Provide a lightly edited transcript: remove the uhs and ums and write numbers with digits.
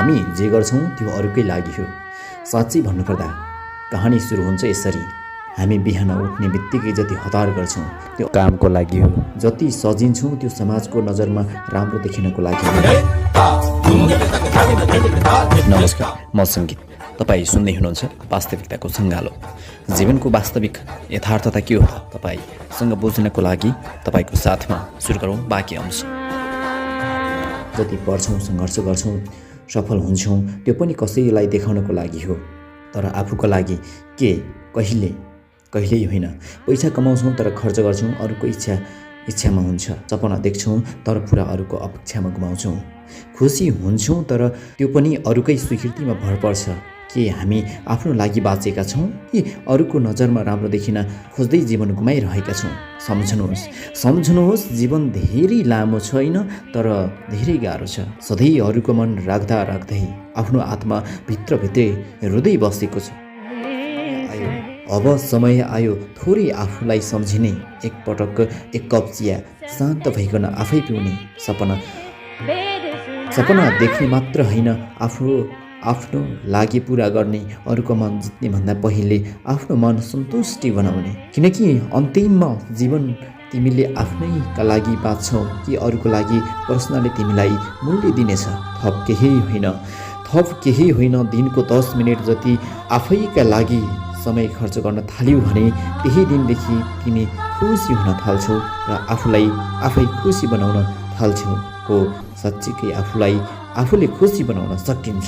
हामी जे गर्छौँ त्यो अरूकै लागि हो। साँच्चै भन्नुपर्दा कहानी सुरु हुन्छ यसरी। हामी बिहान उठ्ने बित्तिकै जति हतार गर्छौँ त्यो कामको लागि हो, जति सजिन्छौँ त्यो समाजको नजरमा राम्रो देखिनको लागि हो। नमस्कार, म सङ्गीत। तपाईँ सुन्दै हुनुहुन्छ वास्तविकताको सङ्गालो। जीवनको वास्तविक यथार्थता के हो तपाईँसँग बुझ्नको लागि तपाईँको साथमा सुरु गरौँ बाँकी अंश। जति पढ्छौँ, सङ्घर्ष गर्छौँ, सफल हुन्छौँ त्यो पनि कसैलाई देखाउनको लागि हो, तर आफूको लागि के कहिल्यै होइन। पैसा कमाउँछौँ तर खर्च गर्छौँ अरूको इच्छामा हुन्छ। सपना देख्छौँ तर पुरा अरूको अपेक्षामा गुमाउँछौँ। खुसी हुन्छौँ तर त्यो पनि अरूकै स्वीकृतिमा भर पर्छ। के हामी आफ्नो लागि बाँचेका छौँ कि अरूको नजरमा राम्रो देखिन खोज्दै जीवन गुमाइरहेका छौँ? सम्झनुहोस्, जीवन धेरै लामो छैन तर धेरै गाह्रो छ। सधैँ अरूको मन राख्दै आफ्नो आत्मा भित्रभित्रै रुँदै बसेको छ। अब समय आयो थोरै आफूलाई सम्झिने, एकपटक एक कप चिया शान्त भइकन आफै पिउने। सपना देख्ने मात्र होइन, आफ्नो लागि पुरा गर्ने, अरूको मन जित्ने भन्दा पहिले आफ्नो मन सन्तुष्टि बनाउने। किनकि अन्तिममा जीवन तिमीले आफ्नैका लागि बाँच्छौ कि अरूको लागि प्रश्नले तिमीलाई मूल्य दिनेछ। थप केही होइन, दिनको 10 मिनट जति आफैका लागि समय खर्च गर्न थाल्यौ भने त्यही दिनदेखि तिमी खुसी हुन थाल्छौ र आफूलाई आफै खुसी बनाउन थाल्छौ। हो, साँच्चीकै आफूले खुसी बनाउन सकिन्छ।